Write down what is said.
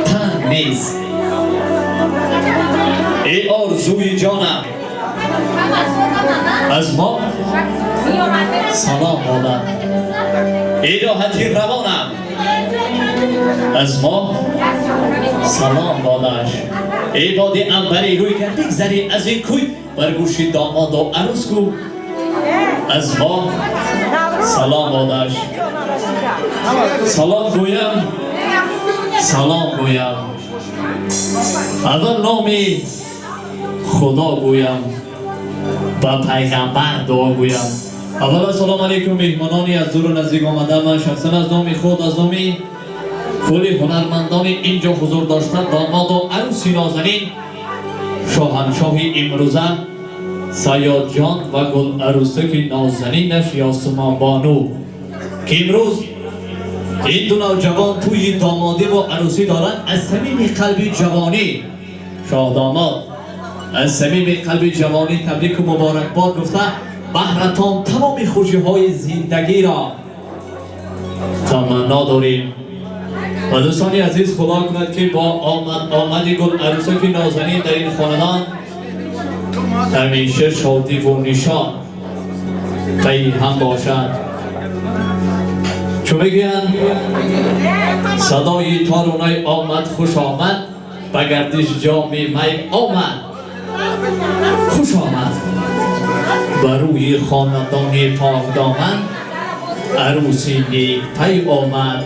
Танг нест. Эй орзуи ҷонам, аз мо салом бодад. Эй роҳати равонам, аз мо салом бодаш. Эй боди анбари рӯй, гар бигзарӣ аз ин кӯй, бар гӯши домоду арӯс гӯ, аз мо салом бодаш. Салом гӯям, салом гӯям, аввал номи Худо гӯям, ба пайғамбар дуо гӯям. Аввал ассалому алайкум, меҳмонони аз дуру наздик омада. Ман шахсан аз номи худ, аз номи кулли ҳунармандони инҷо ҳузур дошта, домоду арӯси нозанин, шоҳаншоҳи имрӯза Саёдҷон ва гул арӯсаки нозанинаш Ёсумонбону, ки имрӯз ин ду навҷавон тӯйи домодӣ ва арӯсӣ доранд, аз самими қалби ҷавонӣ, шоҳдомод, аз самими қалби ҷавонӣ табрику муборакбод гуфта, баҳратон тамоми хушиҳои зиндагиро таманно дорем. Ва дӯстони азиз, Худо кунад, ки бо омад омади гул арӯсаки нозанин дар ин хонадон ҳамеша шодиву нишон пайи ҳам бошад. Чун мегӯянд, садои тору най омад, хуш омад, ба гардиш ҷоми май омад, хуш омад ба рӯи хонадони покдоман арӯси некпай омад.